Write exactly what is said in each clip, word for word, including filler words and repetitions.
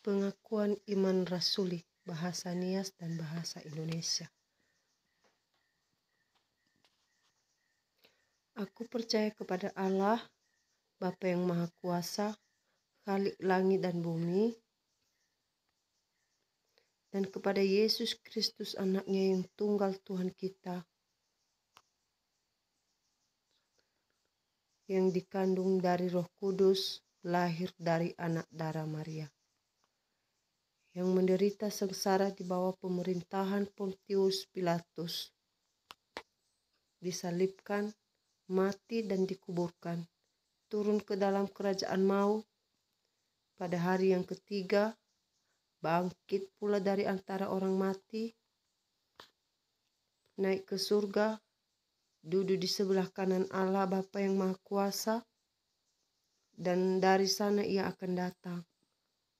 Pengakuan Iman Rasuli, bahasa Nias dan bahasa Indonesia. Aku percaya kepada Allah, Bapa yang Maha Kuasa, Khalik langit dan bumi, dan kepada Yesus Kristus, Anaknya yang tunggal, Tuhan kita, yang dikandung dari Roh Kudus, lahir dari anak dara Maria, yang menderita sengsara di bawah pemerintahan Pontius Pilatus, disalibkan, mati, dan dikuburkan, turun ke dalam kerajaan maut, pada hari yang ketiga bangkit pula dari antara orang mati, naik ke surga, duduk di sebelah kanan Allah Bapa yang Maha Kuasa, dan dari sana Ia akan datang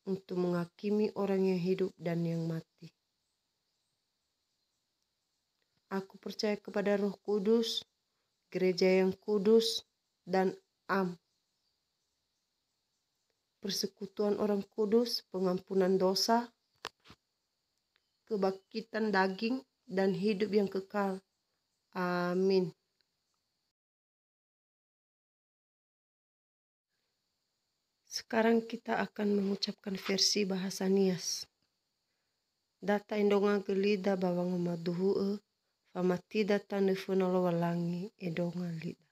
untuk menghakimi orang yang hidup dan yang mati. Aku percaya kepada Roh Kudus, gereja yang kudus, dan am, persekutuan orang kudus, pengampunan dosa, kebangkitan daging, dan hidup yang kekal. Amin. Sekarang kita akan mengucapkan versi bahasa Nias. Da ta'endongagö lida ba wangamaduhu'ö, famatida tanö föna Lowalangi endronga lida.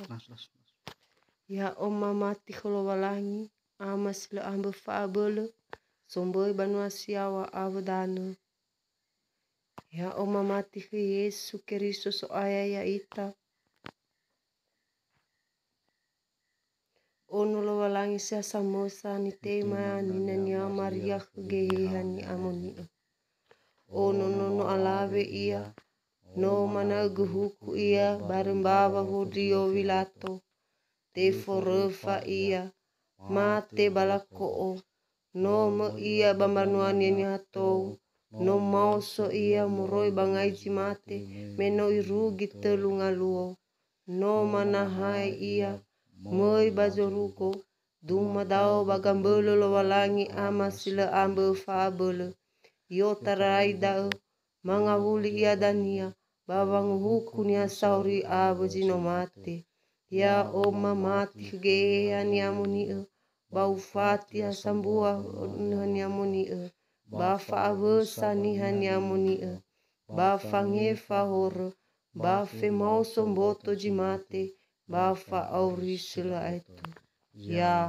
Las, las, las. Ya'o mamati khö Lowalangi, Ama si lö ambö fa'abölö, somböi banua si yaŵa awö danö. Ya'o mamati khö Yesu Keriso So'aya ya'ita. Ono Lowalangi si ha samösa nitema ninania Maria khö Geheha Ni'amoni'ö. Ono nono alawe ia, no mana'ö guhuku ia barö mbawa wondrio Wilato. Teforöfa ia, mate ba lako'o, no möi ia ba mbanua niha-niha tou, no maoso ia moroi ba ngai zi mate, me no irugi tölu ngaluo. No manahae ia, möi ba zorugo, dumadao ba gambölö Lowalangi Ama si lö ambö fa'abölö. I'otarai da'ö, mangawuli ia dania ba wanguhuku niha sauri awö zi no mate. Ya'o mamati khö Geheha Ni'amoni'ö, ba ufati ha sambua niha Ni'amoni'ö, ba fa'awösa niha Ni'amoni'ö, ba fangefa horö, ba femaoso mboto zi mate, ba fa'auri si lö aetu. Ya